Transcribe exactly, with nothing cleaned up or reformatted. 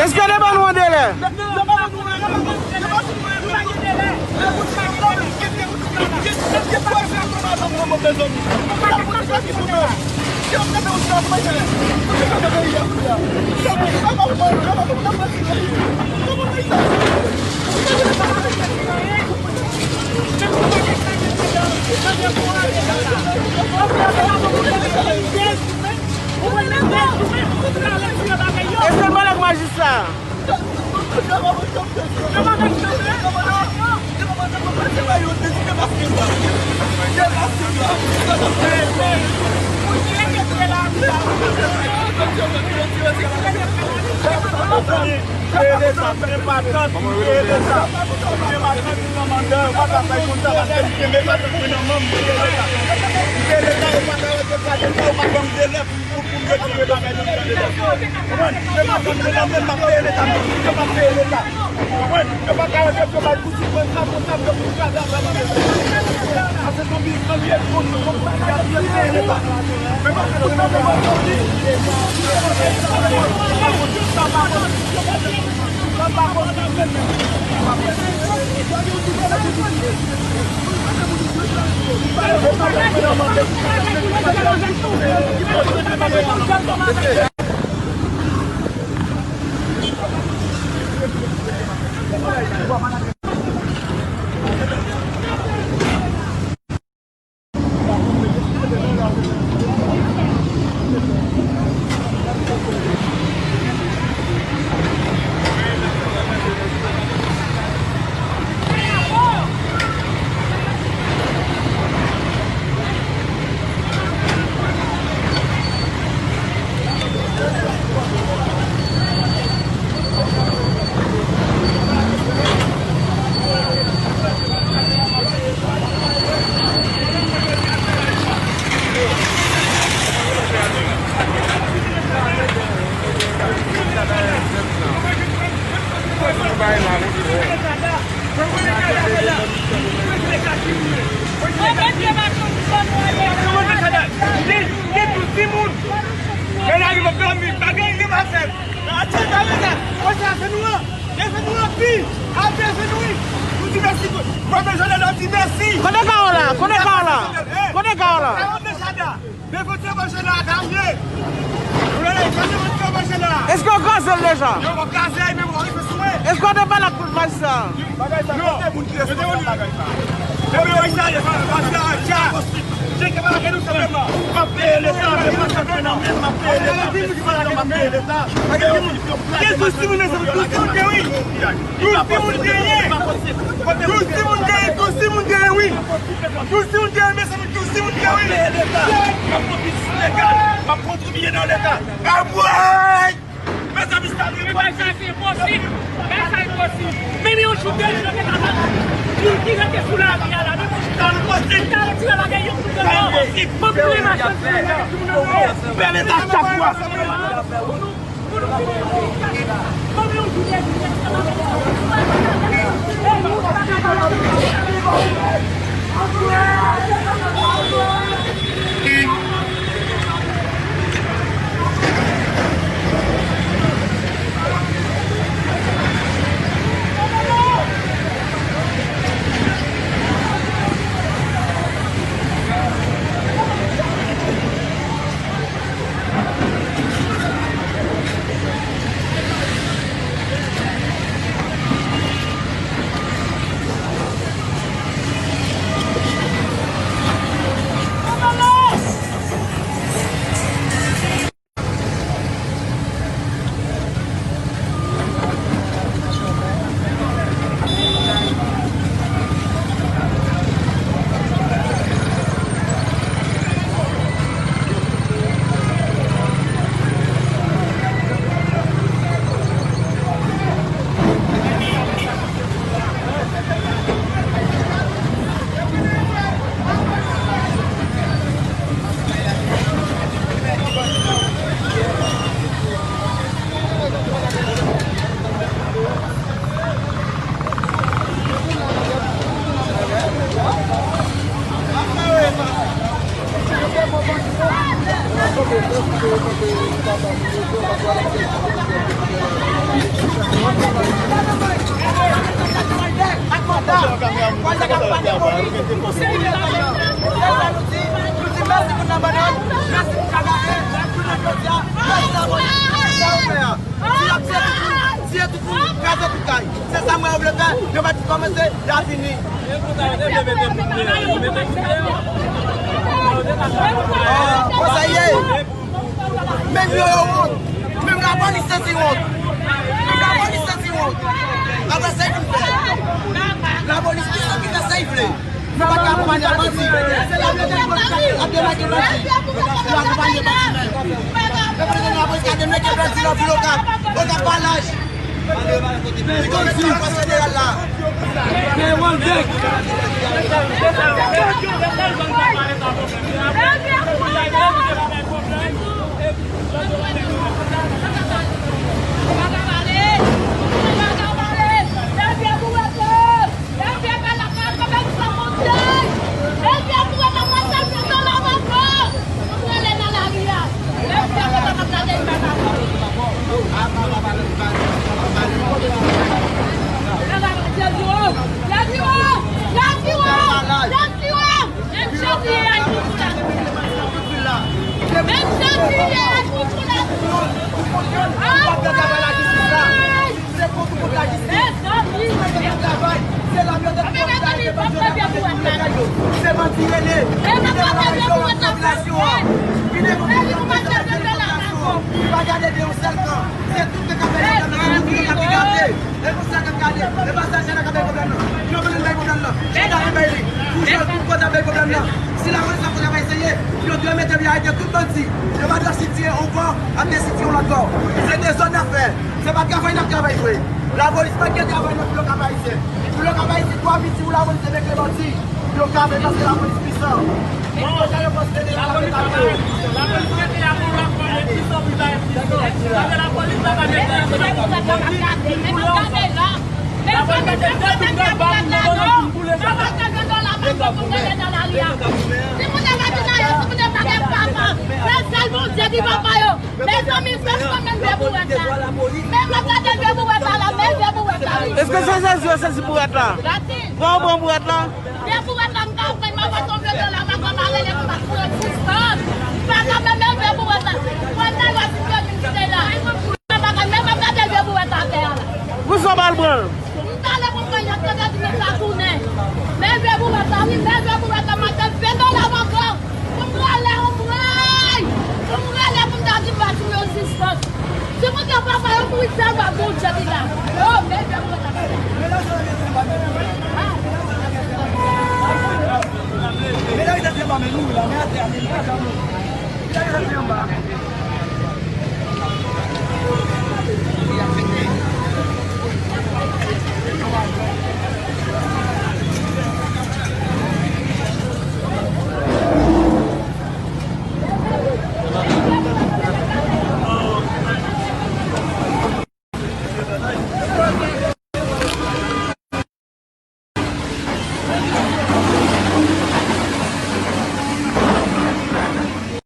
Èske yo te ban nou yon delè? E se mwen lè majistra. Mezanmi, kenbe sa, men patant, kenbe sa. Kenbe patant, kòmandè, yo pa ka fè konn sa, paske m kenbe patant, men nan men m, m kenbe sa. M kenbe sa, yo pa ka retire sa, yo pa ban m delè. Pou, pou m retire bagay nan mitan de lòt. Konprann? Se pa konn mwen nan men m ap peye leta, m ap peye leta. Konprann? Yo pa ka wè ke yo bay kouti pran sa, pran sa, yo pou gade sa, pase zonbi, zanmi, e konn, konn, y ap peye leta. Men pa konn mwen nan men m ap peye leta. Gen, gen douz timoun. Men la rive dòmi, pa gen, gen pa fè. Atè, pa gen sa. Wè sa, se nou an. Men se nou an, pi. Atè, se nou, wi. Nou di mèsi. Pwofesè Nènò di mèsi. Kote Gawo la? Kote Gawo la? Kote Gawo la? Gawo de Chada. Men kote manje la, Gawo ye. Ou la, kote manje la? Èske yo kraze l deja? Yo, yo kraze, men bon, yo sou mwen. Èske yo te pale ak majistra? Bagay sa, kote moun ki responsab bagay sa? Epi yo eseye fè sa, sa, sa. Cheke pa lage nou senpleman. M ap peye leta, men pa senpleman, men m ap peye leta. M ap peye leta. Gen douz timoun, men se douz timoun gen, wi. Douz timoun genyen. Douz timoun genyen, douz timoun genyen, wi. Douz timoun genyen, men se douz timoun genyen, wi. M ap pran biznis legal. M ap kontribiye nan leta. Anmwey! Mezanmi, sa enposib. Bagay sa enposib. Bagay sa enposib. Menm yon jou de jou yo te ka bat moun ki rete sou lari a la. Menm yon jou de jou yo te ka retire bagay yo pou yo. Sa enposib. Pou yo machann pou yo mete moun nan. Pè leta chak fwa. Pou nou, pou nou, pou nou. Menm yon jou de jou yo te ka bat moun. Mèsi pou nan bann, mèsi pou kaka, mèsi pou nan jodi a, mèsi pou sa ou fè a. Si y ap tiye tout moun, tiye tout moun, kraze tout kay. Se sa m wè yo vle fè, yo pa t kòmanse, y a fini. Konsa ye. Menm yo, yo wont. Menm lapolis santi wont. Menm lapolis santi wont. Apre sa, y vin fè. Lapolis ki santi fè sa y vle. Nou pa ka akonpanye bandi. Se la nou te ap demake bandi. Nou akonpanye bandi menm. Reprezantan lapolis ka demake bandi nan vil Okap. Okap pa laj. Li konn sa fòs federal la. Se kont, kont lajistis la. Se kont, kont lajistis. Se kont yo travay. Se la yo te kòmanse travay, se bandi yo te kòmanse travay yo. Se bandi rele. Ki devon nan rezo popilasyon an. Ki devon nan rezo popilasyon an. Ki pa gade de yon sèl kan. Se tout nèg k ap fè pwoblèm nan, se tout moun k ap gade. E konsa k ap gade. E pa sèl Jana k ap bay pwoblèm nan. Yo konnen bay pwoblèm nan. Jana vin bay li. Pou jwe tout kote ap bay pwoblèm nan. Si lapolis ap travay serye, yo dwe mete yo arete tout bandi. Yo pa dwe sitiye yon bò, ap desitiye yon lòt bò. Se dezòd n ap fè. Se pa travay n ap travay vre. Lapolis pa t gen travay nan vil Okap Ayisyen. Vil Okap Ayisyen, twa piti pou lapolis te mete bandi. Vil Okap e paske lapolis pwisan. Bon, lapolis mete a pou lapolis mete a pou lapolis pwisan pou ta pwisan. Lapolis la pa mete a pou lapolis. Lapolis mete de tout nèg ba moun nan nan boule sa. Mezanmi, fè m konn men vye bouwèt la. Men m ap gade vye bouwèt la la, men vye bouwèt la, wi. Èske se sezi yo sezi bouwèt la? Gade. Pran, pran bouwèt la. Vye bouwèt la, m ka pran, m ap atann vye dola, m ap pran, m a rele pou m ap pran distan. M pa ka menm men vye bouwèt la. Pran nan yo di vye moun ki te la. M pa ka menm ap gade vye bouwèt atè a la. Pou sa w pa al pran l? M t ale pou m pran yon tande di men sa tounen. Men vye bouwèt la, wi, men vye bouwèt la, m ap vye dola m ankò. Pou m rale yon bray. Pou m rale pou m ta di pa tou rezistans. Si mwen te papa yo mouri sèlman Bondye ki la. Oh, men vye bouwèt la. Medam, mesye, anba men nou la, men atè a, men nou pa janm. Medam, mesye, anba.